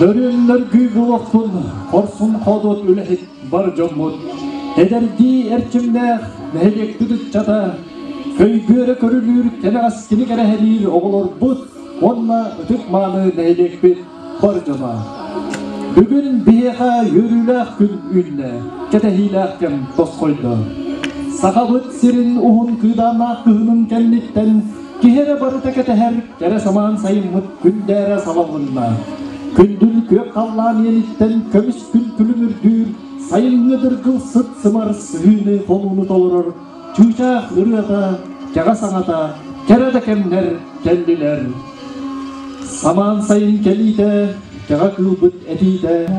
Нөрүөн-нөргүй буолуохтун хорсун хоодуот үлэһит бар дьоммут, эдэрдии эрчимнээх нэһилиэкпит ыччата, көйгүөрэ көрүлүүр кэнэҕэскини кэрэһэлиир оҕолорбут уонна ытык-мааны нэһилиэкпит бар дьоно. Бүгүн биһиэхэ үөрүүлээх күн үүннэ, кэтэһиилээх кэм тосхойдо. Сахабыт сирин уһун кыыдааннаах кыһынын кэнниттэн киһи эрэ барыта кэтэһэр кэрэ самаан сайыммыт күндээрэ салаллынна. Күндүл күөх халлаан иэниттэн көмүс күн күлүмүрдүүр, сайыҥҥы дыргыл сыт-сымар сыһыыны-холууну толорор чыычаах ырыата, кэҕэ саҥата, кэрэ да кэмнэр кэллилэр. Самаан сайын кэлиитэ, кэҕэ кыылбыт этиитэ,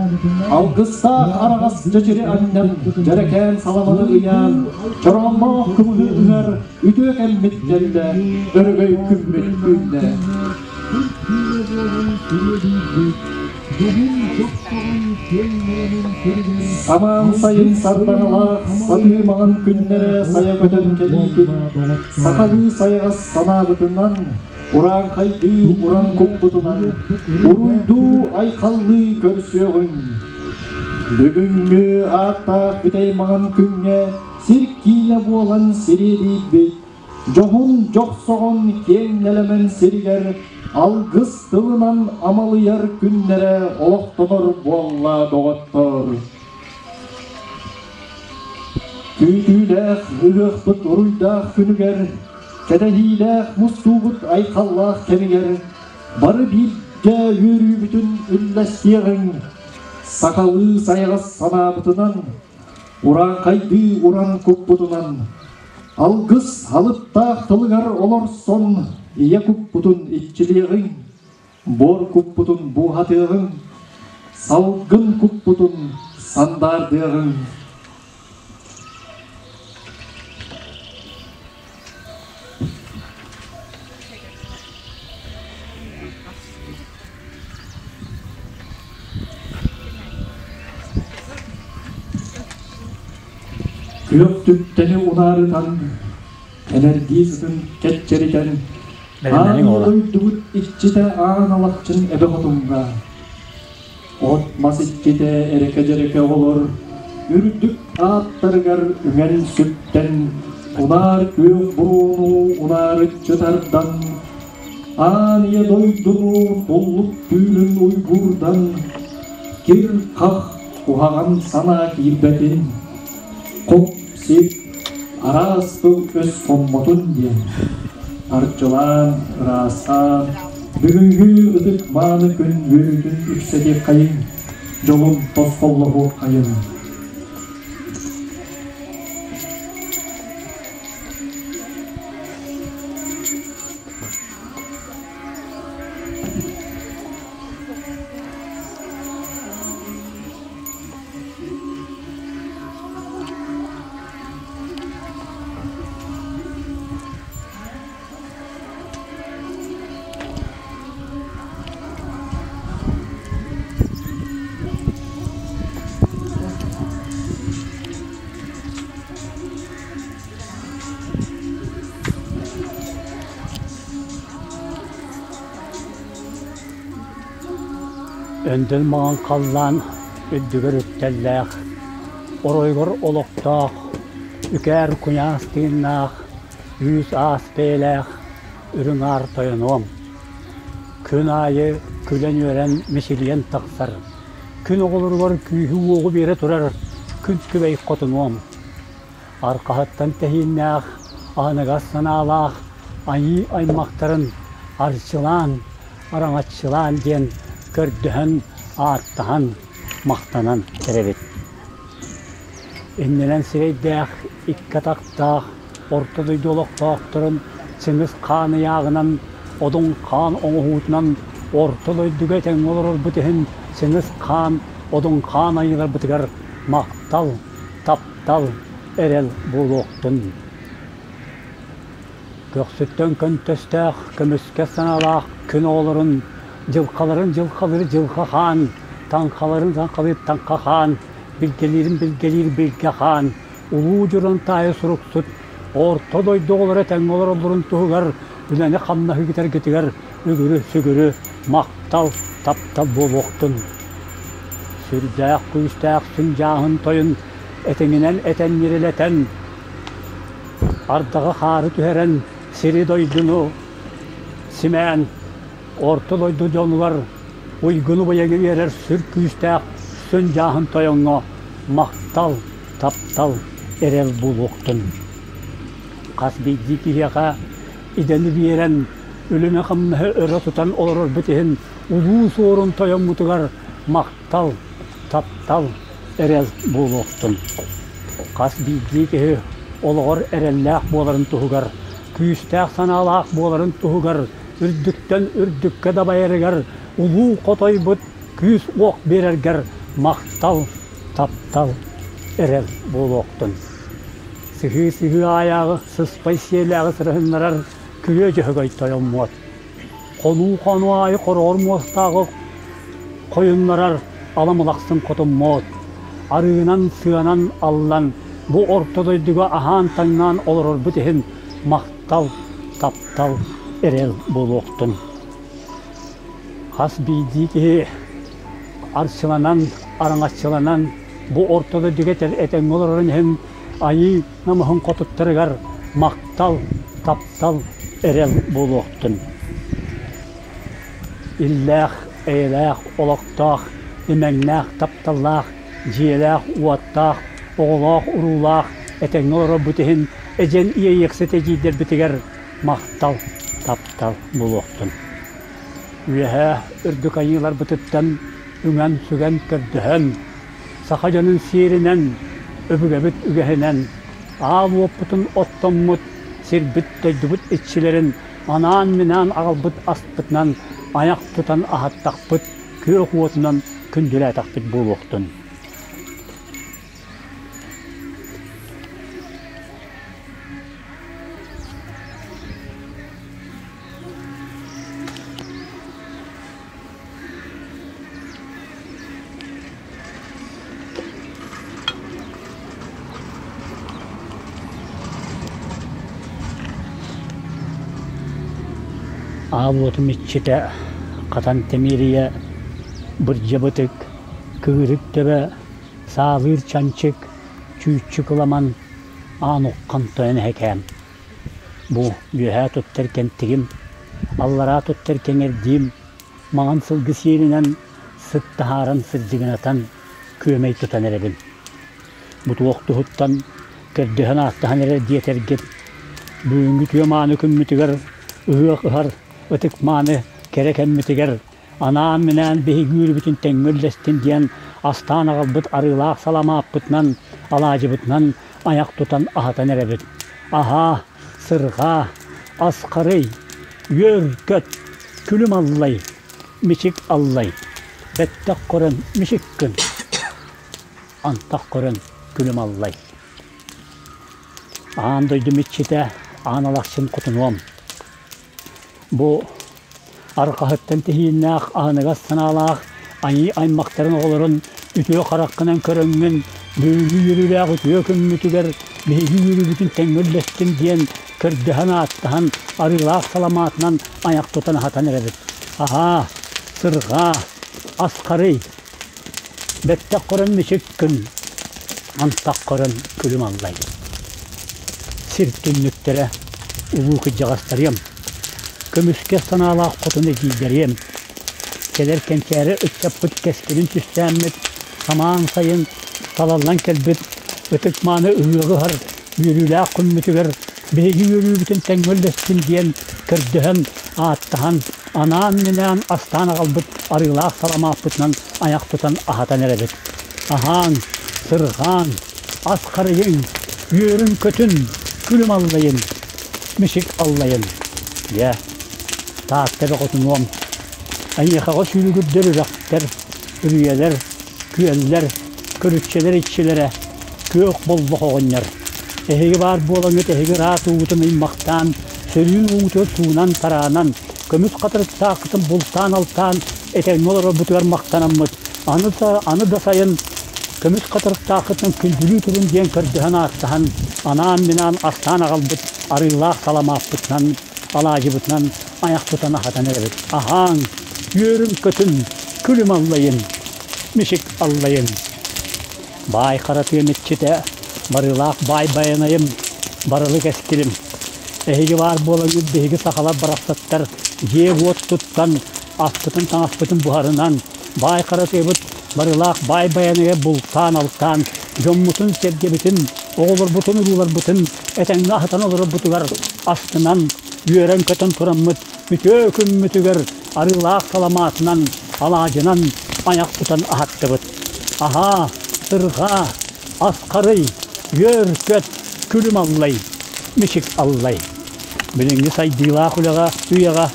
алгыстаах араҕас чэчири анньан, дьэрэкээн саламаны ыйаан, чороонноох кымыһы ыһар үтүө кэммит кэллэ, өрөгөй күммүт үүннэ. Самаан сайын сардаҥалаах сатыы маҥан күннэрэ сайа көтөн кэлиитин, сахалыы сайаҕас санаабытынан, урааҥхайдыы уран куппутунан, уруйдуу-айхаллыы көрсүөҕүҥ. Бүгүҥҥү ааттаах бүтэй маҥан күҥҥэ сир киинэ буолан сириэдийбит, дьоһун дьохсоҕон киэҥ нэлэмэн сиригэр алгыс тылынан амалыйар күннэрэ олохтонор буолла, доҕоттор. Күүтүүлээх ыһыахпыт уруйдаах күнүгэр, кэтэһиилээх мустуубут айхаллаах кэмигэр бары бииргэ үөрүүбүтүн үллэстиэҕиҥ, сахалыы сайаҕас санаабытынан, урааҥхайдыы уран куппутунан, алгыс алыптаах тылыгар олорсон ийэ куппутун иччилиэҕиҥ, буор куппутун буоһатыаҕыҥ, салгын куппутун сандаардыаҕыҥ. Күөх түптэни унаарытан, энэрдии сытын кэччэритэн, аан дойдубут иччитэ аан алахчын эбэ хотуҥҥа От-мас иччитэ эрэкэ-дьэрэкэ оҕолор үрдүк ааттарыгар үҥэн-сүктэн, унаар күөх буруону унаарыччы тардан, аан ийэ дойдуну туллук түүнүн уйгуурдан, кир-хах куһаҕан санаа киирбэтин, хоп-сип араас тыл-өс хоммотун диэн арчылаан, ыраастаан, бүгүҥҥү ытык-мааны күн үөрүүтүн үксэтиэххэйиҥ, дьолун тосхоллоһуоххайыҥ. Өндөл маҥан халлаан үрдүгэр үктэллээх, оройугар олохтоох, үкээр куйаас тыыннаах, үүс-аас бэйэлээх үрүҥ аар тойонуом. Күн аайы күлэн-үөрэн мичилийэн тахсар, күн оҕолоругар күүһү-уоҕу биэрэ турар күн күбэй хотунуом. Арҕаһыттан тэһииннээх, аһыныгас санаалаах айыы аймахтарын арчылаан, араҥаччылаан диэн көрдөһөн, ааттаһан, махтанан эрэбит. Иннинэн сирэйдээх, икки атахтаах орто дойду олохтоохторун Чыҥыс хаан ыйааҕынан, Одун хаан оҥоһуутунан орто дойдуга этэҥҥэ олорорбут иһин Чыҥыс хаан, Одун хаан айыыларбытыгар махтал, таптал, эрэл буолуохтун. Көхсүттэн көнтөстөөх, көмүскэс санаалаах күн оҕолорун дьылҕаларын дьылҕалыыр дьылҕа хаан, таҥхаларын таҥхалыыр таҥха хаан, билгэлиирин билгэлиир билгэ хаан, улуу Дьурантаайы суруксут орто дойду оҕолоро этэҥҥэ олороллорун туһугар үлэни-хамнаһы ыытаргытыгар үгүрү-сүгүрү махтал, таптал буолуохтун. Сүрдээх күүстээх сүн-дьааһын тойун этиҥинэн этэн ньирилэтэн, ардаҕы хаары түһэрэн сири-дойдуну симээн, орто дойду дьонугар уйгуну быйаҥы биэрэр сүр күүстээх сүн-дьааһын тойоҥҥо махтал, таптал, эрэл буолуохтун. Хас биирдии киһиэхэ идэни биэрэн, үлэни-хамнаһы өрө тутан олорорбут иһин улуу суорун тойоммутугар махтал, таптал, эрэл буолуохтун. Хас биирдии киһи олоҕор эрэллээх буоларын туһугар, күүстээх санаалаах буоларын туһугар, үрдүктэн үрдүккэ дабайарыгар улуу хотойбут күүс-уох биэрэргэр махтал, таптал, эрэл буолуохтун. Сыһыы-сыһыы аайааҕы сыспай сиэлээҕи сырыһыннарар күрүө дьөһөгөй тойоммуот. Хонуу-хонуу аайы хороҕор муостааҕы хойуннарар аламылахсын хотуммуот. Арыынан, сыанан аллан бу орто дойдуга аһаан-таҥнаан олорорбут иһин махтал, таптал, эрэл буолуохтун. Хас биирдии киһи арчыланан, араҥаччыланан бу орто дойдуга этэҥҥэ олорорун иһин айыы намыһын хотуттарыгар махтал, таптал, эрэл буолуохтун. Иллээх, эйэлээх, олохтоох, имэҥнээх, тапталлаах, дьиэлээх-уоттаах, оҕолоох-уруулаах этэҥҥэ олорорбут иһин эдьэн иэйиэхсит эдьиийдэрбитигэр махтал, таптал буолуохтун. Үөһээ үрдүк айыыларбытыттан үҥэн-сүгэн көрдөһөн, саха дьонун сиэринэн, өбүгэбит үгэһинэн, аал уоппутун оттоммут сирбит-дойдубут иччилэрин анаан-минээн аҕалбыт аспытынан айах тутан аһаттахпыт, күөх уотунан күндүлээтэхпит буолуохтун. Аал уотум иччитэ хатан тэмиэрийэ бырдьабытык, кыырык төбө, саалыыр чанчык, чүүччү кыламан, аан уххан тойон эһэкээм. Бу үөһээ туттар кэнтигим, аллараа туттар кэҥэрдиим, маҥан сылгы сиэринэн сыт таһааран сырдьыгынатан күөмэй тутан эрэбин. Бу туох туһуттан көрдөһөн-ааттаһан эрэр диэтэргит, бүгүҥҥү үтүө мааны күммүтүгэр ыһыах ыһар ытык мааны кэрэ кэммитигэр анаан-минээн биһиги үөрүүбүтүн тэҥҥэ үллэстин диэн астаан аҕалбыт арыылаах саламааппытынан, алаадьыбытынан айах тутан аһатан эрэбит. Аһаа, сырҕаа, асхарый, үөр-көт, күлүм аллай, мичик аллай, бэттэх көрөн мичик гын, антах көрөн күлүм аллай. Аан дойду миччитэ, аан алахчын хотунуом. Бу арҕаһыттан тэһииннээх, аһыныгас санаалаах айыы аймахтарын оҕолорун үтүө хараххынан көрөҥҥүн, бүгүҥҥү үөрүүлээх үтүө күммүтүгэр биһиги үөрүүбүтүн тэҥҥэ үллэстин диэн көрдөһөн-ааттаһан, арыылаах саламаатынан айах тутан аһатан эрэбит. Аһаа, сырҕаа, асхарый, бэттэх көрөн мичик күн, антах көрөн күлүм аллай. Сир түннүктэрэ улуу кырдьаҕастарыам, көмүскэ санаалаах хотун эдьиийдэриэм, кэлэр кэнчээри ыччаппыт кэскилин түстээммит, самаан сайын талаллан кэлбит ытык-мааны ыһыаҕы ыһар үөрүүлээх күммүтүгэр биһиги үөрүүбүтүн тэҥҥэ үллэстин диэн көрдөһөн, ааттаһан, анаан-минээн астаан аҕалбыт арыылаах саламааппытынан айах тутан аһатан эрэбит. Аһааҥ, сырҕааҥ, ас харыйыҥ, үөрүҥ-көтүн, күлүм аллайын, мичик аллайын. Дьэ, Таатта эбэ хотунуом, эйиэхэҕэ сүүрүгүрдэр үрэхтэр, үрүйэлэр, күөллэр, көрүччэлэр иччилэрэ, күөх болбох оҕонньор. Эһиги баар буолаҥҥыт эһиги ыраас уугутун ыймахтаан, сөрүүн уутугар суунан-тараанан, көмүс хатырыктааххытын бултаан-алтаан этэҥҥэ олорорбутугар махтанаммыт, аны да, аны да сайын көмүс хатырыктааххытын күндүлүү турун диэн көрдөһөн-ааттаһан, анаан-минаан астаан аҕалбыт арыылаах саламааппытынан, алаадьыбытынан айах тутан аһатан эрэбит. Аһааҥ, Үөрүн-көтүн, күлүм аллайын, мичик аллайын. Баай хара тыам иччитэ, барыылаах баай байанайым, барылы кэскилим. Эһиги баар буолаҥҥыт биһиги сахалар барахсаттар дьиэ-уот туттан, аспытын-таҥаспытын буһарынан, баай хара тыабыт барыылаах баай байаныгар бултаан-алтаан, дьоммутун-сэргэбитин, оҕолорбутун-урууларбытын этэҥҥэ аһатан олорорбутугар астынан, үөрэн-көтөн тураммыт үтүө күммүтүгэр арыылаах саламаатынан, алаадьынан айах тутан аһаттыбыт. Аһаа, сырҕаа, асхарый, үөр-көт, күлүм аллай, мичик аллай. Билиҥҥи сайдыылаах үлэҕэ, үйэҕэ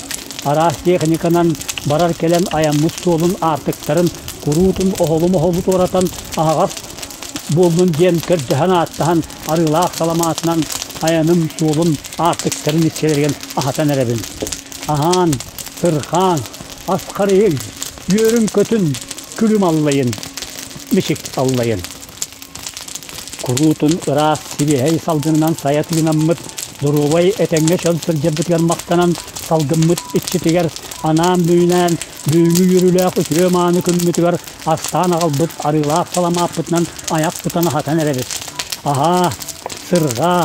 араас техниканан барар-кэлэн айаммыт суолун аартыктарын куруутун оһолу-моһолу туоратан аһаҕас буоллун диэн көрдөһөн-ааттаһан арыылаах саламаатынан айаным суолун аартыктарын иччилэригэр аһатан эрэбин. Аһаан, сырхаан, асхарыйыҥ, үөрүҥ-көтүн, күлүм аллайын, мичик аллайын. Куруутун ыраас сибиэһэй салгынынан сайа тыынаммыт, доруобай этэҥҥэ чөл сылдьарбытыгар махтанан, салгыммыт иччитигэр анаан-мүнээн бүгүҥҥү үөрүүлээх үтүө-мааны күммүтүгэр астаан аҕалбыт арыылаах саламааппытынан айах тутан аһатан эрэбит. Аһаа, сырҕаа,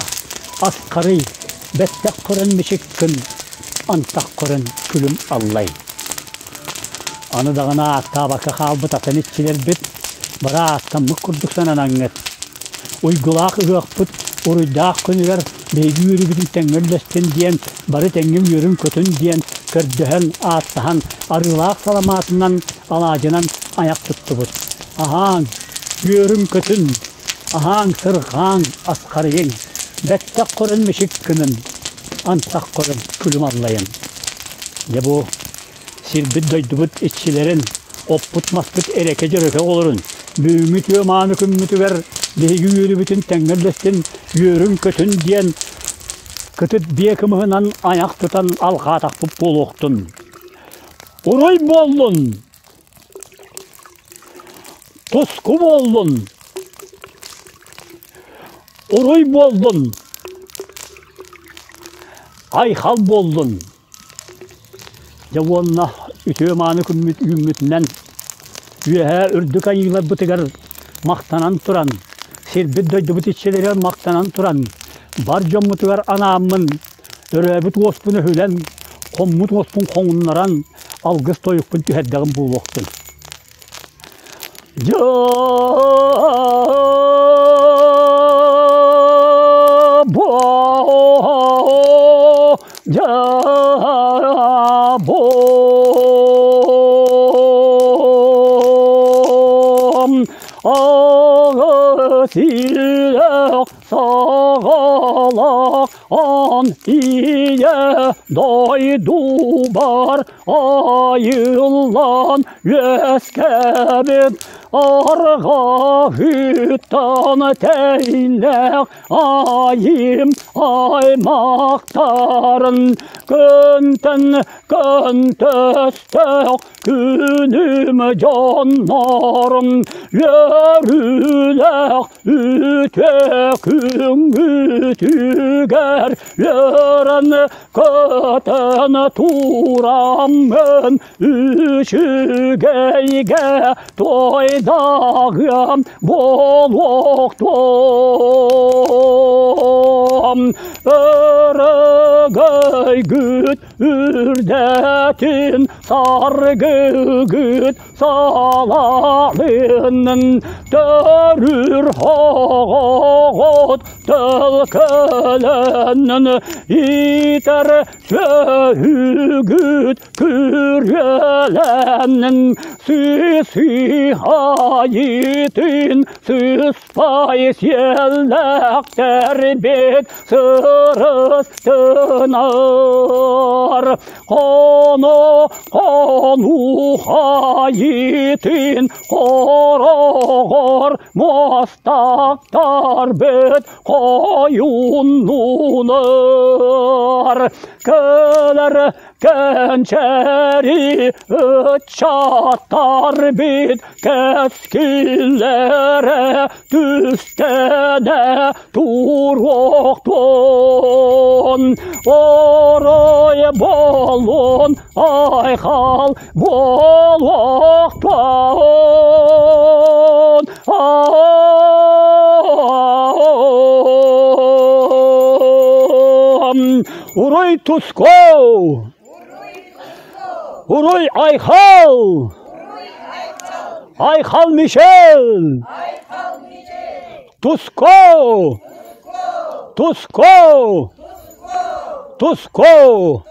асхарый, бэттэх көрөн мичик гын, антах көрөн күлүм аллай. Аны даҕаны ааттаабакка хаалбыт атын иччилэрбит бары ааттаммыт курдук сананаҥҥыт, уйгулаах ыһыахпыт уруйдаах күнүгэр биһиги үөрүүбүтүн тэҥҥэ үллэстин диэн, бары тэҥҥэ үөрүн-көтүн диэн көрдөһөн, ааттаһан, арыылаах саламаатынан, алаадьынан айах туттубут. Аһааҥ, үөрүҥ-көтүн, аһааҥ, сырҕааҥ, асхарыйыҥ, бэттэх көрөн мичик гынын, антах көрөн күлүм аллайын. Дьэ бу сирбит-дойдубут иччилэрин, оппут-маспыт эрэкэ-дьөрөкө оҕолорун бүгүҥҥү үтүө мааны күммүтүгэр биһиги үөрүүбүтүн тэҥҥэ үллэстин, үөрүҥ-көтүн диэн кытыт биэ кымыһынан айах тутан алҕаатахпыт буолуохтун. Уруй буоллун! Туску буоллун! Уруй буоллун! Айхал буоллун! Дьэ уонна үтүө-мааны күммүт үүммүтүнэн үөһээ үрдүк айыыларбытыгар махтанан туран, сирбит-дойдубут иччилэригэр махтанан туран, бар дьоммутугар анааммын, өрөөбүт уоспун өһүлэн, хоммут уоспун хоҥуннаран, алгыс тойукпун түһэрдэҕим буолуохтун. Саҕалаан ийэ дойдубар айыллан үөскэбит арҕаһыттан тэйнэх айым аймахтарын күнтэн көнтөстөх күнүм дьоннорум үөрүүлээх үтүө күҥҥүтүгэр үөрэн көтөн тураммын үчүгэйгэ туойдаҕым буолуохтум өрөгөйгүт үрдэтин саргыгыт Салалынын төрүр хоҕоҕот төлкөлөнөн итэр сүөһүгүт күрүөлэнин сыһайытын сыспай сиэллэхтэрбит сырыстынар Хоно хонуу хайытын хороҕор муостактар быт хойуннунар кэлэр кэнчэри ыччаттар бит кэскиллэрэ түстэнэ туруохтун орой буоллун, айхал буолуохтун. Уруй туску! Уруй айхал! Айхал Мишель! Туску! Туску! Туску!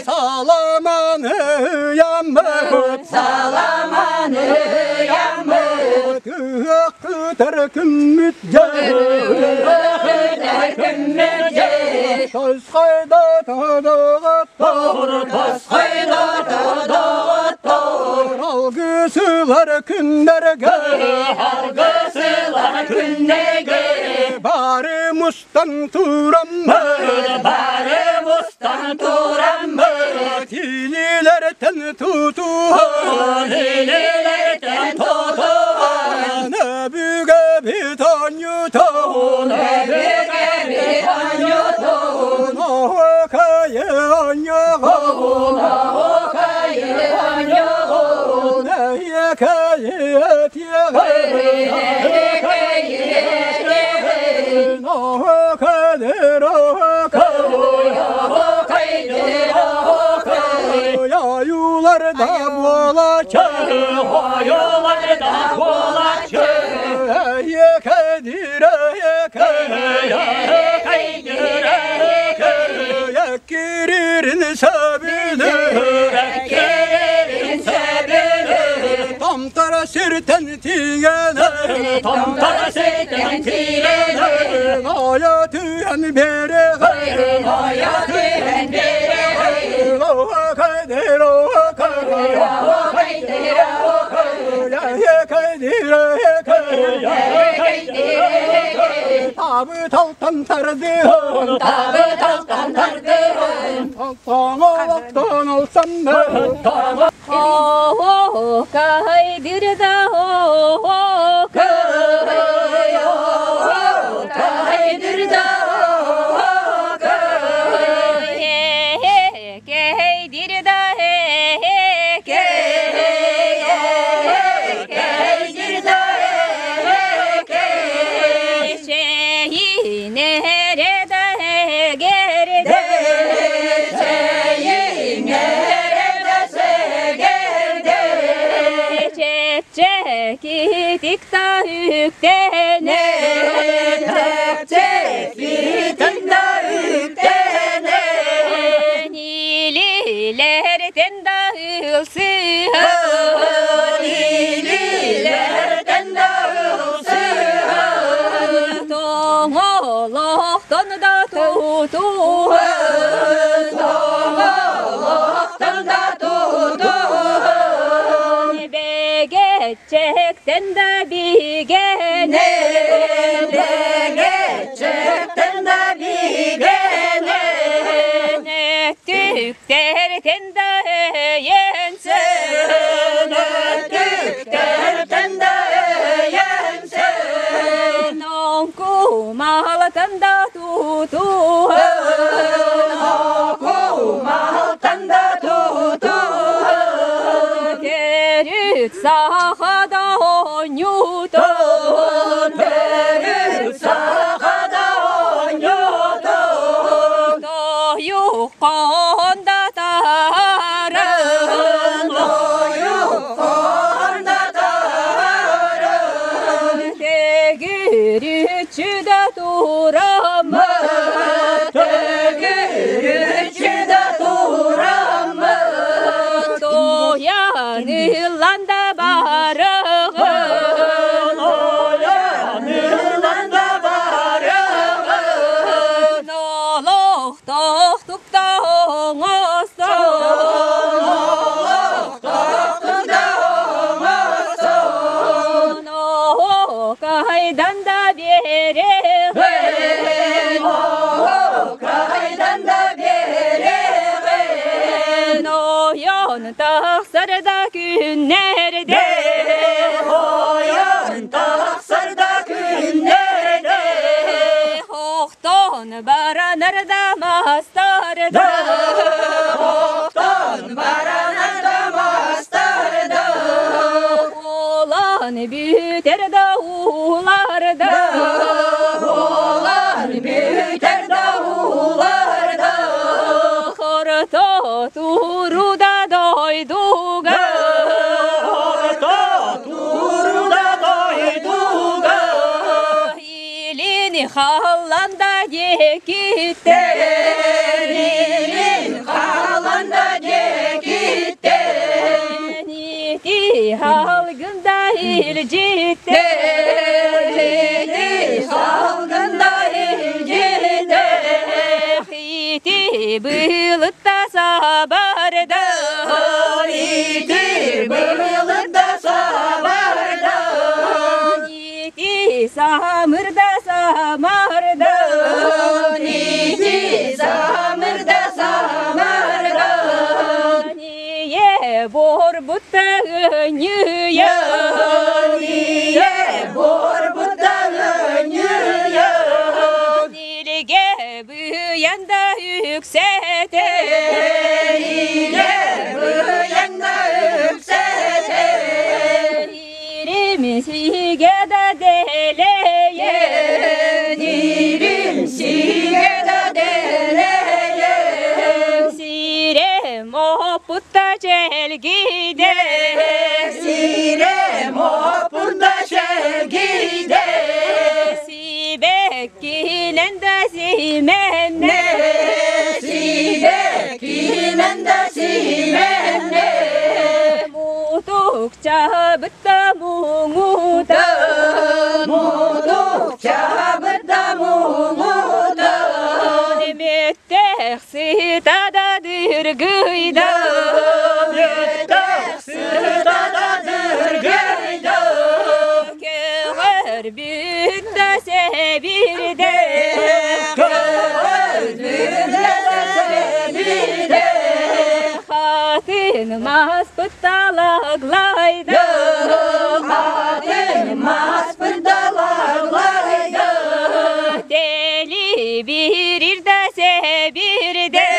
Salamane. ыйаммыт, Саламаны ыйаммыт, Ыһыах кытар күммүт дьэ, Ыһыах күммүт дьэ, Тосхойдо тодоҕоттор, Тосхойдо тодоҕоттор, Алгысылар күннэргэ, Алгысылар күннэргэ, Бары мустан тураммыт, Бары мустан тураммыт, Тилилэртэн тутуһан, Тилилэртэн тутуһан, Өбүгэбит оонньутун, Өбүгэбит оонньутун, Оһуокайы оонньоҕун, Оһуокайы оонньоҕун, Эйэкэйи этиэҕин, Эйэкэйи этиэҕин, Оһуокайдыр оһуокай, Оһуокайдыр оһуокай, Ойууларда буолаччы, Ойууларда буолаччы, Эйэкэйдир эйэкэй, Эйэкэйдир эйэкэй, Эккиририн сөбүлүүр, Эккиририн сөбүлүүр, Томтор сиртэн тиийэнэ, Томтор сиртэн тиийэнэ, Ойо түһэн биэрэҕэй, Ойо түһэн биэрэҕэй, Оһуокайдыр оһуокай, Оһуокайдыр оһуокай, Эйэкэйдир эйэкэй, Эйэкэйдир эйэкэй, Табы талтан тардыһын, Табы талтан тардыһын, Тоҥолоктон ылсаннар, Оһуокайдыр да оһуокай, Оһуокайдыр да оһуокай, Кэйдир да эһэкэй, Кэйдир да эһэкэй, Чэйинэрэ да эгэрдэ, Чэйиҥэрэ да сэгэрдэ, Чэпчэкитик да үктэнэ, Чэпчэкитик да үктэнэ, Илилэртэн да ылсыһан, Илилэртэн да ылсыһан, Тоҥолохтон да тутуһан, Тоҥолохтон да тутуһан, Бэгэччэктэн да бигэнэ, Бэгэччэктэн да бигэнэ, Түктэртэн да өйөнсөн, Түктэртэн да өйөнсөн, Оҥкумалтан да тутуһан, Окумалтан да тутуһан, Төрүт саха да оонньуутун, Төрүт саха да оонньуутун, Тойуккун да таарын, Тойуккун да таарын, Тегүрүччү да тураммыт, Төгүрүччү да тураммыт, Тоян ыллан да барыгын, Ойон ылан да барыгын, Олохтоохтук да оҥостон, Олохтоохтук да оҥостон, Оһуокайдан да биэрэҕин, Оһуокайдан да биэрэҕин, Ойон тахсар да күннэрдэ, Ойон тахсар да күннэрдэ, Охтон баранар да мастарда, Охтон баранар да мастарда, Улан бүтэр да ууларда, Улан бүтэр да ууларда, Хорто туруда дойдуга, Орто турда дойдуга, Илин халлан да диэкиттэн, Илин халан да диэкиттэн, илдьитэ Салгында илдьитэ Ити былытта сабарда Ити былытта сабарда Ити самырда самарда Ити самырда самарда Ние борбута ньыйа Ние борбута ньыйа Нилге быйанда үксэтэ Нилге быйанда үксэтэ Нирим сиге да дэлэйэ Нирим сиге да дэлэйэ Сирем опутта чэлгиде Сирем опутта чэлгиде Сибэккинэн да симэннэ Сибэккинэн да симэннэ Мутукчабытта муҥута Мутукчабытта муҥута Меттэх сытада дыргыйда Меттэх сытада дыргыйда Көҕөр бүтта сэбирдэ Көҕөр бүтта сэбирдэ Хатын маспытта лаглайда Хатын маспытта лаглайда Тели бирирде себирде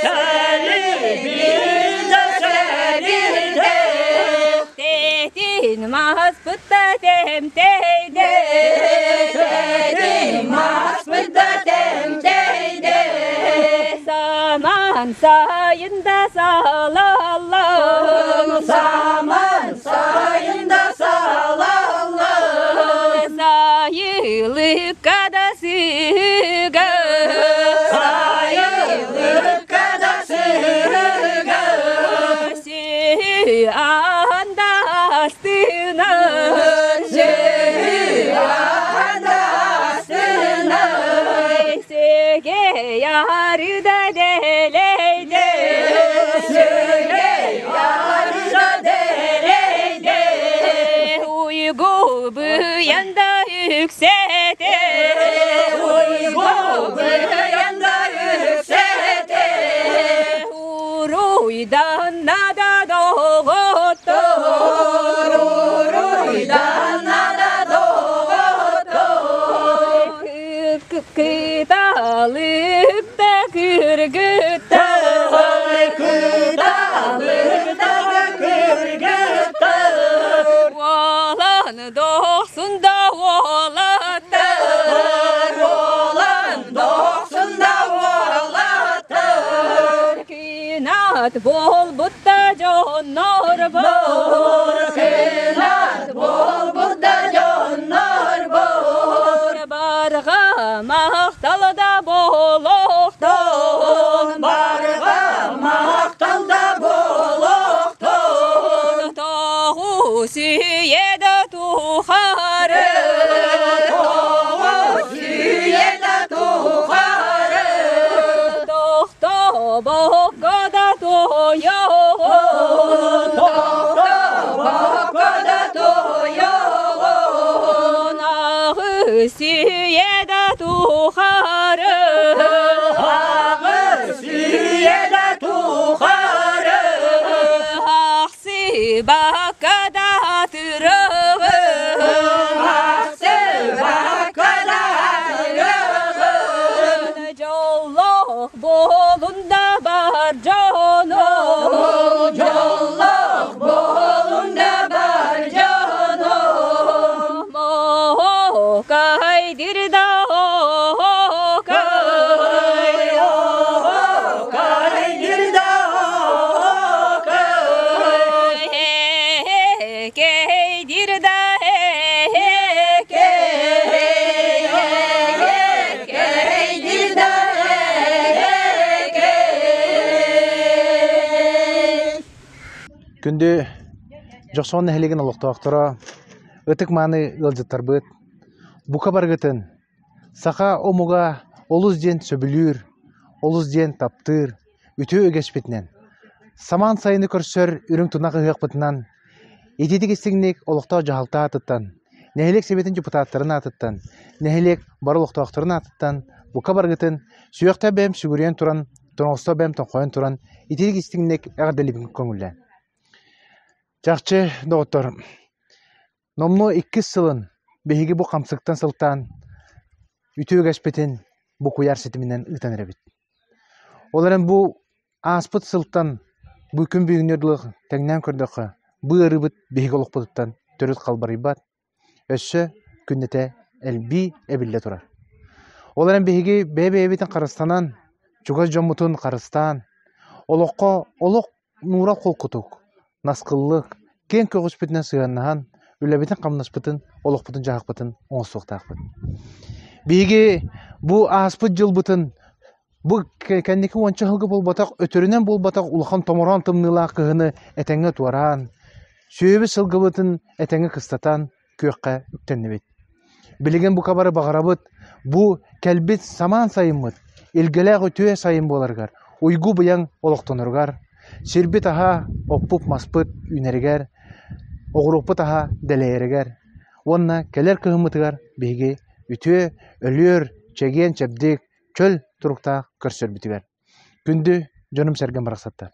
Тели бирирде себирде Тетин маспытта темтейде Тетин маспытта темтейде Саман сайында салаллам Саман сайында салаллам Сайылыкка да сыга Сайылыкка да сыга Сүй анда астына Сүй анда астына Сөге ярыда дэлэйде Сөге ярыда дэлэйде Уйгу быйанда үксэтэ Уйгу быйанда үксэтэ Уруйданна да доҕоттор Уруйданна да доҕоттор Кыталык да кыргыттар Кыталык да кыргыттар Уолан дохсун да уолаттар Уолан дохсун да уолаттар Кынат буолбут да дьоннор бор Кынат буолбут да дьоннор бор Барҕа махтал да буолуохтун Барҕа махтал да буолуохтун Тоҕус үйэ да тухары Тоҕус үйэ да тухары Тохтобокко да туойоҕун Тохтобокко да туойоҕун Аҕыс үйэ да тухары Аҕыс үйэ да тухары Ахсыбакка да атырыгын Ахсыбакка да атырыгын Дьоллоох буолун да бар дьоно Дьоллоох буолун да бар дьоно Моокайдыр да оокай Оокайдыр да оокай Кейдир да экей Кейдир да экей Күндү Дьохсоҕон нэһилиэгин олохтоохторо, ытык-мааны ыалдьыттарбыт, бука барыгытын саха омуга олус диэн сөбүлүүр, олус диэн таптыыр үтүө үгэспитинэн, самаан сайыны көрсөр үрүҥ тунах ыһыахпытынан итиитик истиҥник олохтоох дьаһалта аатыттан, нэһилиэк сэбиэтин депутаттарын аатыттан, нэһилиэк бары олохтоохторун аатыттан бука барыгытын сүөхтэ бэйэм сүгүрүйэн туран, тоҥосто бэйэм тоҥхойон туран итиитик истиҥник эҕэрдэлиибин көҥүллээн. Чахчы, доҕоттор, номнуо иккис сылын биһиги бу хамсыктан сылтаан үтүө үгэспитин бу куйаар ситиминэн ыытан эрэбит. Ол эрэн бу ааспыт сылтан бу күн бүгүҥҥэ дылы тэҥнээн көрдөххө, бу ыарыыбыт биһиги олохпутуттан төрүт халбарыйбат, Өссө күннэтэ элбии эбиллэ турар. Ол эрэн биһиги бэйэ-бэйэбитин харыстанан, чугас дьоммутун харыстаан, олоххо олох нуурал холкутук, наскыллык, киэҥ көҕүспүтүнэн сыһыаннаһан, үлэбитин-хамнаспытын, олохпутун-дьаһахпытын оҥостуохтаахпыт. Биһиги бу ааспыт дьылбытын бу кэнники уонча сылга буолбатах, өтөрүнэн буолбатах улахан томороон тымныылаах кыһыны этэҥҥэ туораан, Сүөһүбүт сылгыбытын этэҥҥэ кыстатан, күөххэ үктэннибит. Билигин бука бары баҕарабыт бу кэлбит самаан сайыммыт илгэлээх үтүө сайын буоларыгар, уйгу-быйаҥ олохтоноругар, сирбит аһа, оппут-маспыт үүнэригэр, оҕуруоппут аһа дэлэйэригэр уонна кэлэр кыһыммытыгар биһиги үтүө, өлүөр, чэгиэн-чэбдик, чөл туруктаах көрсөрбүтүгэр. Күндү дьонум-сэргэм барахсаттар!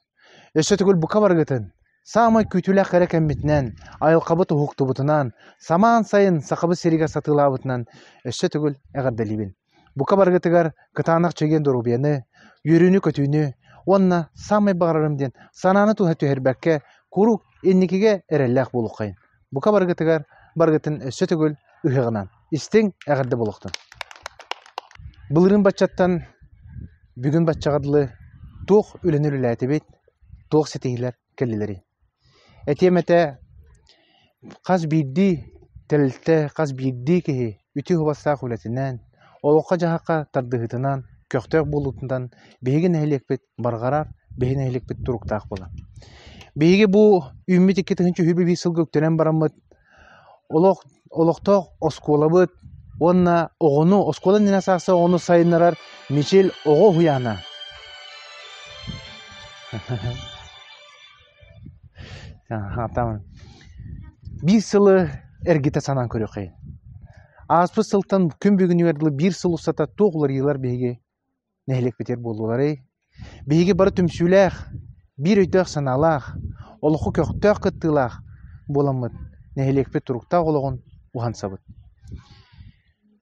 Өссө төгүл бука барыгытын, саамай күүтүүлээх кэрэ кэммитинэн, айылҕабыт уһуктубутунан, самаан сайын Сахабыт сиригэр сатыылаабытынан өссө төгүл эҕэрдэлиибин. Бука барыгытыгар кытаанах чэгиэн доруобуйаны, үөрүүнү-көтүүнү уонна саамай баҕарарым диэн санааны туһа түһэрбэккэ куруук инникигэ эрэллээх буолуоххайын. Бука барыгытыгар барыгытын өссө төгүл ыһыаҕынан истиҥ эҕэрдэ буолуохтун. Былырыын баччаттан бүгүн баччаҕа дылы туох үлэни үлэлээтибит, туох ситиһиилэр кэллилэрий? Этиэм этэ, хас биирдии тэрилтэ, хас биирдии киһи үтүө убастаах үлэтинэн, олоххо-дьаһахха тардыһыытынан, көхтөөх буолуутунан биһиги нэһилиэкпит барҕарар, биһиги нэһилиэкпит туруктаах буолар. Биһиги бу үүммүт 2021 сылга үктэнэн бараммыт олох олохтоох оскуолабыт уонна оҕону оскуола иннинэ саахса оҕону сайыннарар Мичил оҕо уһуйаана Биир сылы эргитэ санаан көрүөххэйин. Ааспыт сылтан күн бүгүнүгэр дылы биир сыл устата туох уларыйыылар биһиги нэһилиэкпитигэр буоллуларый? Биһиги бары түмсүүлээх, биир өйдөөх-санаалаах, олоххо көхтөөх кыттыылаах буоламмыт нэһилиэкпит туруктаах олоҕун уһансабыт.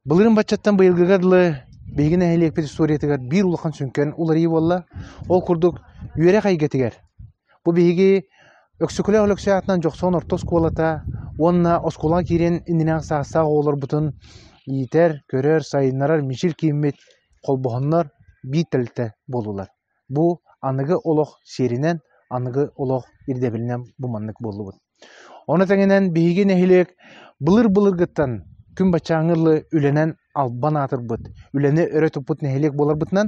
Былырыын баччаттан быйылгыга дылы биһиги нэһилиэкпит историятыгар биир улахан сүҥкэн уларыйыы буолла. Ол курдук үөрэх эйгэтигэр бу биһиги Өксөкүлээх Өлөксөй аатынан Дьохсоҕон орто оскуолата уонна оскуолаҕа киириэн иннинээҕи саастаах оҕолорбутун иитэр, көрөр, сайыннарар Мичил кииммит холбоһоннор биир тэрилтэ буоллулар. Бу аныгы олох сиэринэн, аныгы олох ирдэбилинэн бу маннык буоллубут. Ону тэҥинэн биһиги нэһилиэк былыр-былыргыттан күн баччааҥҥы дылы үлэнэн албан аатырбыт, үлэни өрө туппут нэһилиэк буоларбытынан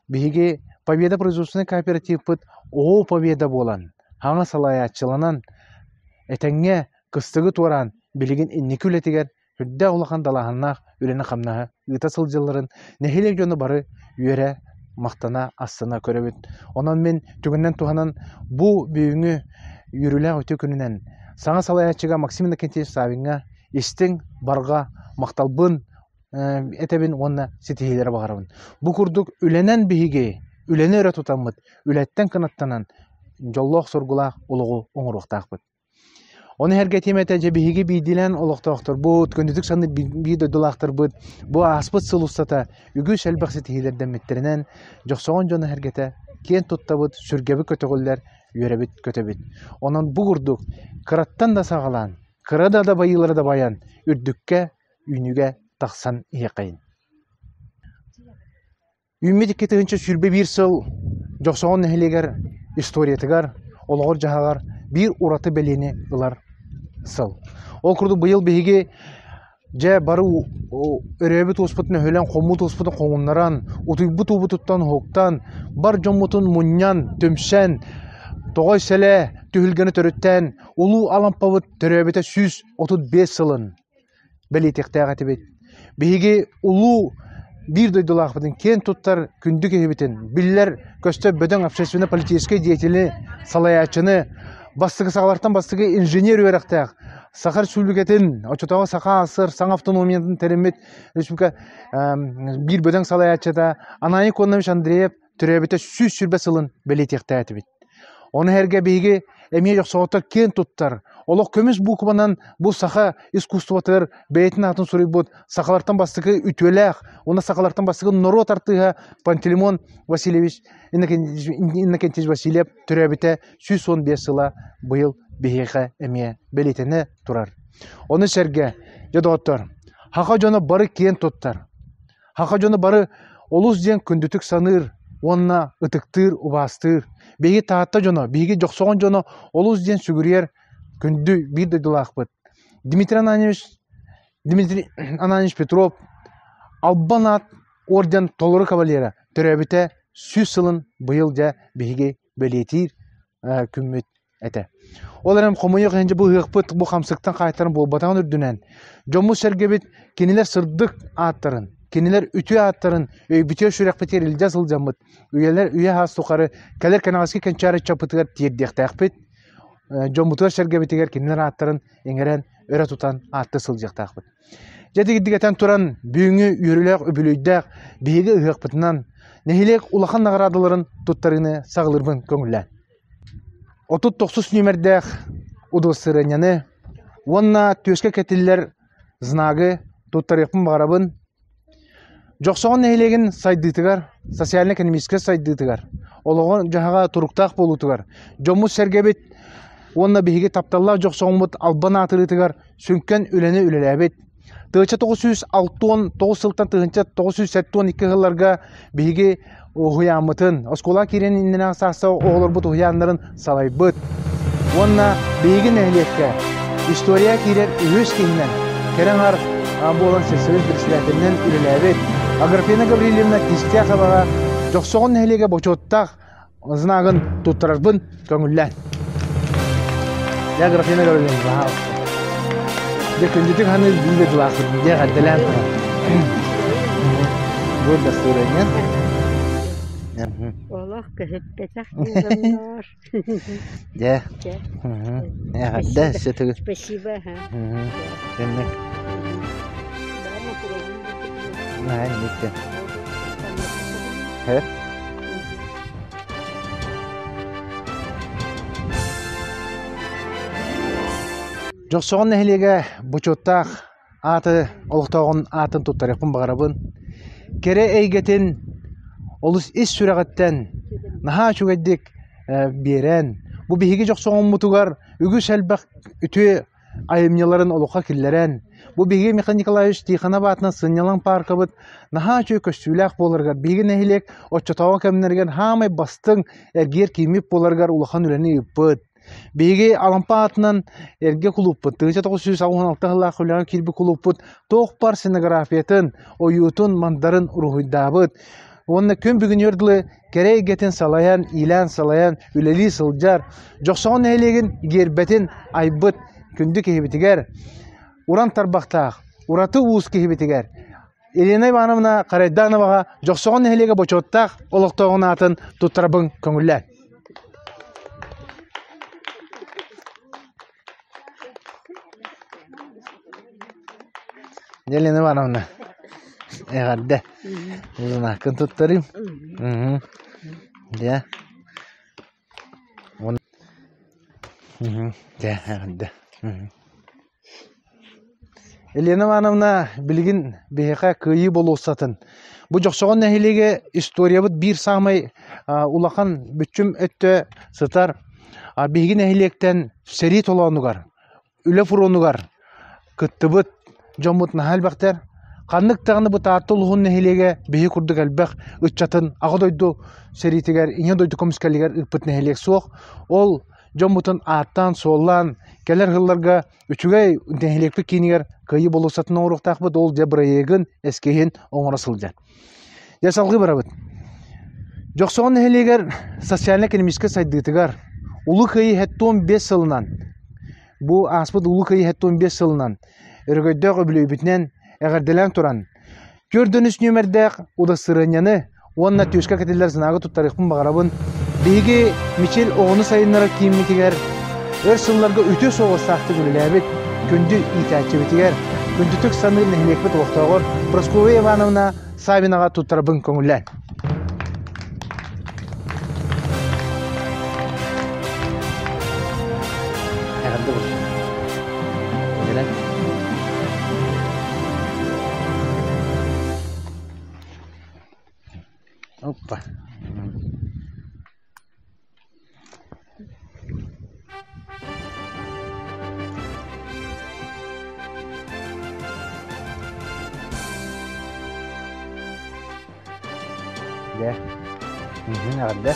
биһиги Победа производственнай кооперативпыт Оо Победа буолан, хаҥа салайааччыланан, этэҥҥэ кыстыгы туораан билигин инники үлэтигэр үрдээх улахан далааһыннаах үлэни-хамнаһы ыыта сылдьалларын нэһилиэк дьоно бары үөрэ, махтана, астына көрөбүт. Онон мин түгэнинэн туһанан бу бүгүҥҥү үөрүүлээх үтүө күнүнэн саҥа салайааччыга Максим Иннокентьевич Савиҥҥа истиҥ, барҕа махталбын этэбин уонна ситиһиилэри баҕарабын. Бу курдук үлэнэн биһиги үлэни өрө тутаммыт, үлэттэн кынаттанан дьоллоох-соргулаах олоҕу оҥоруохтаахпыт. Ону эһэргэ этиэм этэ, дьэ биһиги биирдиилээн олохтоохторбут, көннөтүк саныыр биир дойдулаахтарбыт бу ааспыт сыл устата үгүс элбэх ситиһиилэрдэммиттэринэн Дьохсоҕон дьоно эһэргэтэ киэн туттабыт, сүргэбит көтөҕүллэр, үөрэбит-көтөбүт. Онон бу курдук кыраттан да саҕалаан, кыра да дабайыылары дабайан, үрдүккэ, үүнүүгэ тахсан иһиэххэйин. Үүммүт 2021 сыл Дьохсоҕон нэһилиэгэр историятыгар, олоҕор-дьаһаҕар биир ураты бэлиэни ылар сыл. Ол курдук быйыл биһиги дьэ бары өрөөбүт уоспутун өһүлэн, хоммут уоспутун хоҥуннаран, утуйбут уубутуттан уһуктан, бар дьоммутун мунньан, түмсэн, Тоҕой сэлэ түһүлгэни төрүттээн Улуу Алампабыт төрөөбүтэ 135 сылын бэлиэтиэхтээх этибит. Биһиги улуу биир дойдулаахпытын киэн туттар күндү киһибитин, биллэр көстөр бөдөҥ общественно-политическай деятели, салайааччыны, бастакы саҕалартан бастакы инженер үөрэхтээх Саха Республикатын, оччотооҕу Саха АССР саҥа автономиятын тэриммит республика биир бөдөҥ салайааччыта Ананий Конович Андреев төрөөбүтэ 120 сылын бэлиэтиэхтээтибит. Ону сэргэ биһиги эмиэ дьохсоҕоттор киэн туттар, олох көмүс буукубанан бу саха искусствотыгар бэйэтин аатын суруйбут сахалартан бастакы үтүөлээх уонна сахалартан бастакы норуот артыыһа Пантелеймон Васильевич Иннокентьевич Васильев төрөөбүтэ 115 сыла быйыл биһиэхэ эмиэ бэлиэтэнэ турар. Ону сэргэ, дьэ доҕоттор, саха дьоно бары киэн туттар. Саха дьоно бары олус диэн күндүтүк саныыр уонна ытыктыыр, убаастыыр. Биһиги Таатта дьоно, биһиги Дьохсоҕон дьоно олус диэн сүгүрүйэр күндү биир дойдулаахпыт. Дмитрий Ананьевич, Дмитрий Ананьевич Петров Албан аат орден толору кавалера төрөөбүтэ 100 сылын быйыл дьэ биһиги бэлиэтиир күммүт этэ. Ол эрэн хомойуох иһин бу ыһыахпыт бу хамсыктан хаайтаран буолбатаҕын үрдүнэн дьоммут-сэргэбит кинилэр сырдык ааттарын, кинилэр үтүө ааттарын өйбүтүгэр сүрэхпитигэр илдьэ сылдьаммыт үйэлэр үйэ саас тухары кэлэр кэнэҕэски кэнчээри ыччаппытыгар тиэрдиэхтээхпит. Дьоммутугар-сэргэбитигэр кинилэр ааттарын иҥэрэн өрө тутан ааттыы сылдьыахтаахпыт. Дьэ дигидик этэн туран, бүгүҥҥү үөрүүлээх үбүлүөйдээх биһиги ыһыахпытынан нэһилиэк улахан наҕараадаларын туттарыыны саҕалыырбын көҥүллээн. 39 нүөмэрдээх удостоверениены уонна түөскэ кэтиллэр знагы туттарыахпын баҕарабын. Дьохсоҕон нэһилиэгин сайдыытыгар, социально-экономическай сайдыытыгар, олоҕун-дьаһаҕа туруктаах буолуутугар, дьоммут-сэргэбит уонна биһиги тапталлаах Дьохсоҕоммут албан аатырыытыгар сүҥкэн үлэни үлэлээбит. 1969 сылтан 1972 сылларга биһиги уһуйааммытын, оскуола киирэн иннинээҕи саастаах оҕолорбут уһуйааннарын салайбыт. Уонна биһиги нэһилиэккэ история киирэр үһүс киһинэн кэрэ аҥар буолан сельсовет председателинэн үлэлээбит Аграфена Гаврильевна Кистяховаҕа Дьохсоҕон нэһилиэгэ бочуоттаах знагын туттарарбын көҥүллээн. Я Аграфена Гаврильевна, пожалуйста. Дьэ күндүтүк ханыыр биир дылаахпын дьэ эҕэрдэлээн туран. Бу дастуурайнан. Олох көһүппэтэх дьоннор. Дьэ. Эҕэрдэ сөтүгү. Спасибо. Тэнник. Наһаа инникте. Хэ? Дьохсоҕон нэһилиэгэ бочуоттаах ааты олохтооҕун аатын туттарыахпын баҕарабын. Кэрэ эйгэтин олус ис сүрэҕиттэн наһаа үчүгэйдик биэрэн, бу биһиги Дьохсоҕоммутугар үгүс элбэх үтүө айымньыларын олоххо киллэрэн, бу биһиги Михаил Николаевич Тихонов аатынан сынньалаҥ пааркабыт наһаа үчүгэй көстүүлээх буоларыгар, биһиги нэһилиэк оччотооҕу кэмнэригэр саамай бастыҥ эргиэр кииммит буоларыгар улахан үлэни ыыппыт. Биһиги Алампа аатынан эргэ кулууппут, 1986 сыллаах үлэҕэ киирбит кулууппут туох баар сценографиятын, ойуутун, мандарын уруһуйдаабыт. Уонна күн бүгүнүгэр дылы кэрэ эйгэтин салайан, иилээн-салайан үлэлии сылдьар, Дьохсоҕон нэһилиэгин гиэрбэтин айбыт күндү киһибитигэр, уран тарбахтаах, ураты уус киһибитигэр Елена Ивановна Харайдановаҕа Дьохсоҕон нэһилиэгэ бочуоттаах олохтооҕун аатын туттарабын көҥүллээн. Елена Ивановна, эҕэрдэ. Узунаккын туттарыым. Дьэ. Дьэ, эҕэрдэ. Елена Ивановна билигин биһиэхэ Кыайыы болуоссатын бу Дьохсоҕон нэһилиэгэ историябыт биир саамай улахан бүччүм өттө сытар. Биһиги нэһилиэктэн сэрии толоонугар, үлэ фронугар кыттыбыт дьоммут наһаа элбэхтэр. Ханнык даҕаны бу Таатта улууһун нэһилиэгэ биһиги курдук элбэх ыччатын Аҕа дойду сэриитигэр, Ийэ дойду көмүскэлигэр ыыппыт нэһилиэк суох. Ол дьоммутун ааттаан-суоллаан кэлэр сылларга үчүгэй нэһилиэкпит киинигэр Кыайыы болуоссатын оҥоруохтаахпыт, ол дьэ бырайыагын, эскиһин оҥоро сылдьар. Дьэ салҕыы барабыт. Дьохсоҕон нэһилиэгэр социально-экономическай сайдыытыгар, Улуу Кыайыы 75 сылынан, бу ааспыт Улуу Кыайыы 75 сылынан өрөгөйдөөх үбүлүөйбүтүнэн эҕэрдэлээн туран, 4 нүөмэрдээх удастырыанньаны уонна түөскэ кэтиллэр знагы туттарыахпын баҕарабын. Биһиги Мичил оҕону сайыннарар кииммитигэр өр сылларга үтүө суобастаахтык үлэлээбит күндү иитээччибитигэр, күндүтүк саныыр нэһилиэкпит олохтооҕор Прасковья Ивановна Савинаҕа туттарабын көҥүллээн. Эҕэрдэ буолсун. Оппа. Дьэ, миигин эҕэрдэ.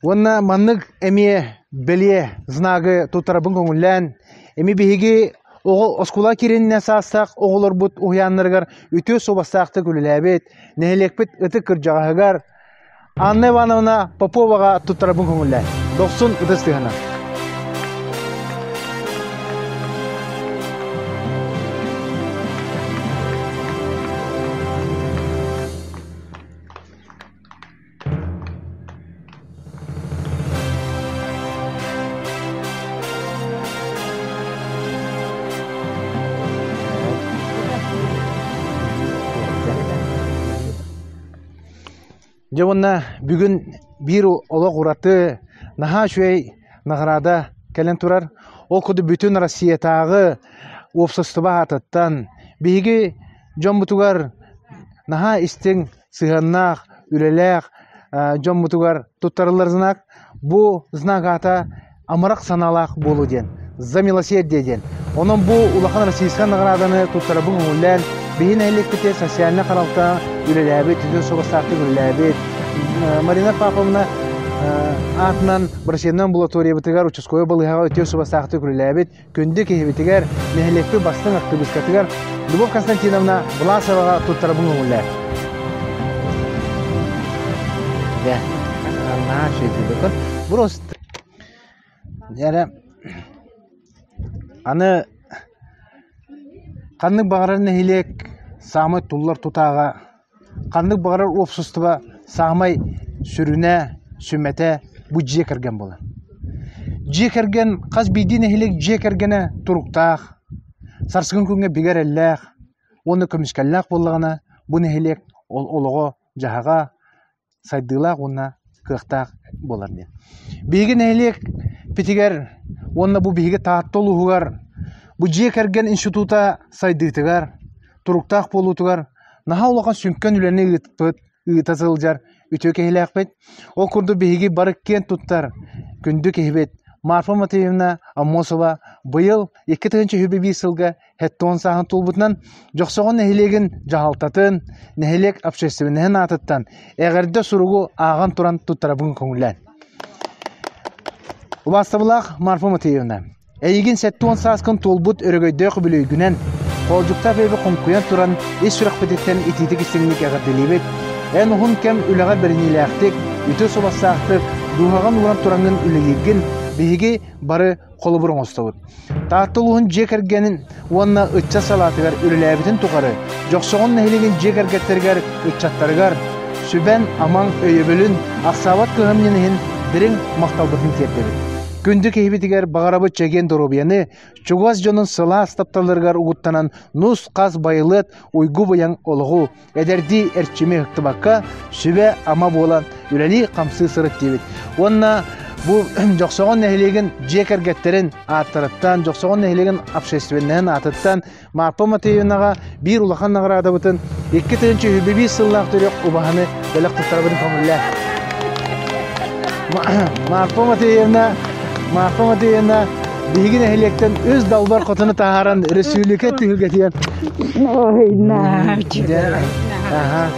Уонна маннык эмиэ бэлиэ знагы туттарабын көҥүллээн, эми биһиги оҕо оскуола киириннэ саастаах оҕолорбут уһуйааннарыгар үтүө суобастаахтык үлэлээбит, нэһилиэкпит ытык кырдьаҕаһыгар Анна Ивановна Поповаҕа туттарабын көҥүллээн. Дохсун ытыс тыаһынан. Дьэ уонна бүгүн биир олох ураты наһаа үчүгэй наҕараада кэлэн турар. Ол курдук бүтүн Россиятааҕы уопсастыба аатыттан биһиги дьоммутугар наһаа истиҥ сыһыаннаах, үлэлээх дьоммутугар туттарыллар знак. Бу знак аата амарах санаалаах буолуу диэн, за милосердие диэн. Онон бу улахан российскай награданы туттарабын көҥүллээн, биһи нэһилиэкпитигэр социальнай харалта үлэлээбит, үтүө суобастаахтык үлэлээбит Марина Павловна аатынан врачебнай амбулаториябытыгар участковай балыыһаҕа үтүө суобастаахтык үлэлээбит күндү киһибитигэр, нэһилиэкпит бастыҥ актыбыыскатыгар Любовь Константиновна Власоваҕа туттарабын көҥүллээ. Дэ, наһаа үчүгэй Просто эрэ аны ханнык баҕарар нэһилиэк саамай туллар тутааҕа Ханнык баҕарар уопсастыба саамай сүрүнэ, сүмэтэ бу дьиэ кэргэн буолар. Дьиэ кэргэн хас биирдии нэһилиэк дьиэ кэргэнэ туруктаах, сарсыҥҥы күҥҥэ бигэ эрэллээх уонна көмүскэллээх буоллаҕына, бу нэһилиэк олоҕо-дьаһаҕа сайдыылаах уонна кыахтаах буолар диэн. Биһиги нэһилиэкпитигэр уонна бу биһиги Таатта улууһугар бу дьиэ кэргэн института сайдыытыгар, туруктаах буолуутугар наһаа улахан сүҥкэн үлэни ыытпыт, ыыта сылдьар үтүө киһилээхпит. Ол курдук биһиги бары киэн туттар күндү киһибит Марфа Матвеевна Аммосова быйыл 2021 сылга Хэттон сааһын туолбутунан Дьохсоҕон нэһилиэгин дьаһалтатын, нэһилиэк общественноһын аатыттан эҕэрдэ суругу ааҕан туран туттарабын көҥүллээн. Убаастабылаах Марфа Матвеевна, эйигин 70 сааскын туолбут өрөгөйдөөх үбүлүөйгүнэн, хоолдьуктаах бэйэбит хоҥкуйан туран ис сүрэхпититтэн итиитик истиҥник эҕэрдэлиибит. Эн уһун кэм үлэҕэр бэриниилээхтик, үтүө суобастаахтык, дууһаҕын ууран тураҥҥын үлэлииргин биһиги бары холобур оҥостобут. Таатта улууһун дьиэ кэргэнин уонна ыччат салаатыгар үлэлээбитин тухары Дьохсоҕон нэһилиэгин дьиэ кэргэттэригэр, ыччаттарыгар сүбэн-амаҥ өйөбүлүн, ахсаабат кыһамньын иһин дириҥ махталбытын тиэрдэбит. Күндү киһибитигэр баҕарабыт чэгиэн доруобуйаны, чугас дьонун сылаас тапталларыгар угуттанан нус-хас байылыат уйгу-быйаҥ олоҕу, эдэрдии эрчими ыһыктыбакка сүбэ-ама буолан үлэлии-хамсыы сырыт диибит. Уонна бу Дьохсоҕон нэһилиэгин дьиэ кэргэттэрин ааттарыттан, Дьохсоҕон нэһилиэгин общественноһын аатыттан Марпа Матвеевнаҕа биир улахан наҕараадабытын 2021 сыллаах төрүөх убаһаны бэлэх туттарабытын көҥүллээ. Марпа Матвеевна, Марпа Матвеевна биһиги нэһилиэктэн үс далбар хотуну таһааран өрөспүүбүлүкэ түһүлгэтигэр Аха.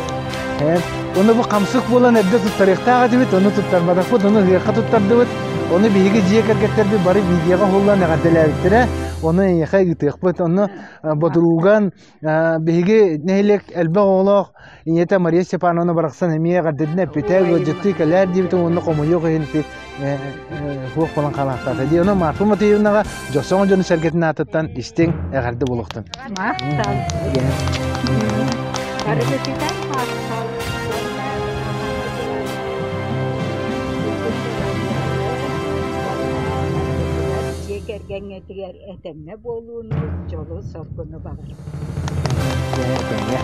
Ону бу хамсык буолан эрдэ туттарыахтаах этибит, ону туттарбатахпыт, ону ыһыахха туттардыбыт. Ону биһиги дьиэ кэргэттэрбит бары видеоҕа уһуллан эҕэрдэлээбиттэрэ. Ону эйиэхэ ыытыахпыт. Онно бодуруган биһиги нэһилиэк элбэх оҕолоох ийэтэ Мария Степановна барахсан эмиэ эҕэрдэтин эппитэ, ыалдьыттыы кэлээр диэбитин уонна хомойуох иһин ити суох буолан хаалаахтаата дии. Онон Марфа Матвеевнаҕа дьоссоҥ дьону сэргэтин аатыттан истиҥ эҕэрдэ буолуохтун. Махтал. Барыгытыгар махтал. Дьиэ кэргэҥҥитигэр этэҥҥэ буолууну, дьолу-соргуну баҕарабын. Этэҥҥэ.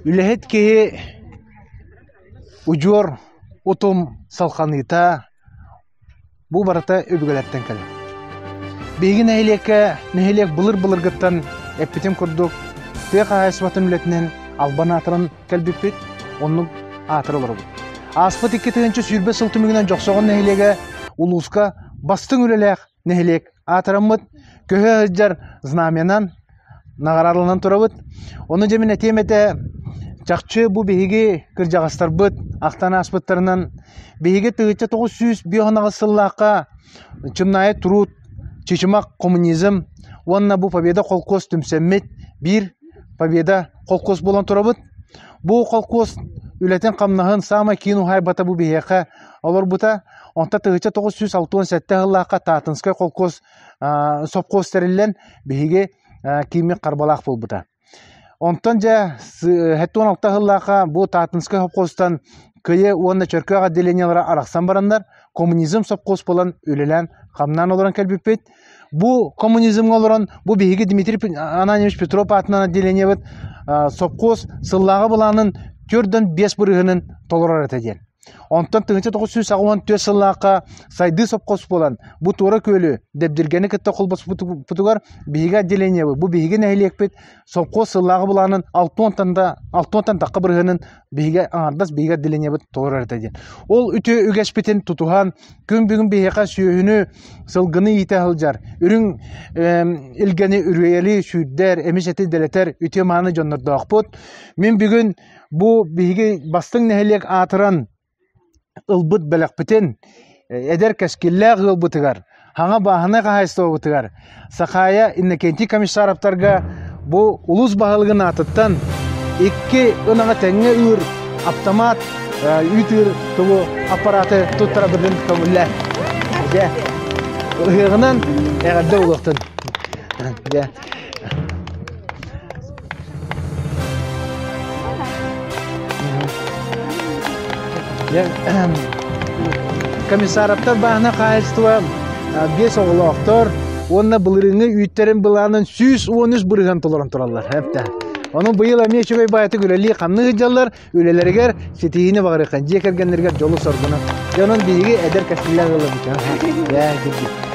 Үлэһит киһи Удьуор утум салханыыта бу барыта өбүгэлэртэн кэлэр. Биһиги нэһилиэккэ нэһилиэк былыр-былыргыттан эппитим курдук тыа хаһаайыстыбатын үлэтинэн албан аатыран кэлбиппит, оннук аатыра олоробут. Ааспыт 2020 сыл түмүгүнэн Дьохсоҕон нэһилиэгэ улууска бастыҥ үлэлээх нэһилиэк аатыраммыт, көһө сылдьар знамянан наҕараадаланан турабыт. Ону дьэ мин этиэм этэ, чахчы бу биһиги кырдьаҕастарбыт ахтан ааспыттарынан биһиги 1958 сыллаахха Чымнаайы труд, Чычымах коммунизм уонна бу Победа холкуос түмсэммит биир Победа холкуос буолан турабыт. Бу холкуос үлэтин-хамнаһын саамай киин уһаайбата бу биһиэхэ олорбута. Онтон 1967 сыллаахха Таатынскай холкуос сопхуос тэриллэн биһиги кииммит Харбалаах буолбута. Онтон дьэ 76 сыллаахха бу Таатынскай сопхуостан Кыйы уонна Чөркөөх отделениелара арахсан бараннар коммунизм сопхуос буолан үлэлээн хамнаан олорон кэлбиппит. Бу коммунизмҥа олорон бу биһиги Дмитрий Ананьевич Петров аатынан отделениебыт сопхуос сыллааҕы былаанын 4,5 бырыһынын толорор этэ диэн. Онтон 1984 сыллаахха сайдыы сопхуос буолан, бу Туора Күөлү, Дэбдиргэни кытта холбоспутугар биһиги отделениебыт, бу биһиги нэһилиэкпит сопхуос сыллааҕы былаанын 60-тан да 60-тан тахха бырыһыанын биһиги аҥардас биһиги отделениебыт толорор этэ диэн. Ол үтүө үгэспитин тутуһан, күн бүгүн биһиэхэ сүөһүнү, сылгыны иитэ сылдьар, үрүҥ илгэни үрүйэли сүүрдэр, эмис эти дэлэтэр үтүө-мааны дьоннордоохпут. Мин бүгүн Бу биһиги бастыҥ нэһилиэк аатыран ылбыт бэлэхпитин эдэр кэскиллээх ыалбытыгар, хаҥа бааһынай хаһаайыстыбабытыгар Сахаайа Иннокентий Комиссаровтарга бу улуус баһылыгын аатыттан икки ынаҕы тэҥҥэ ыыр автомат үүт ыыр тугу аппараты туттарабытын көҥүллээн. Дьэ, ыһыаҕынан эҕэрдэ буолуохтун. Дьэ. Комиссаровтар бааһына хаһаайыстыба биэс оҕолоохтор уонна былырыыҥҥы үүттэрин былаанын 113 бырыһыан толорон тураллар. Эптэ. Ону быйыл эмиэ үчүгэй баайытык үлэлии хамныы сылдьаллар, үлэлэригэр ситиһиини баҕарыахха, дьиэ кэргэннэригэр дьолу-соргуну. Дьэ, онон биһиги эдэр кэскиллээх ыалларбыт.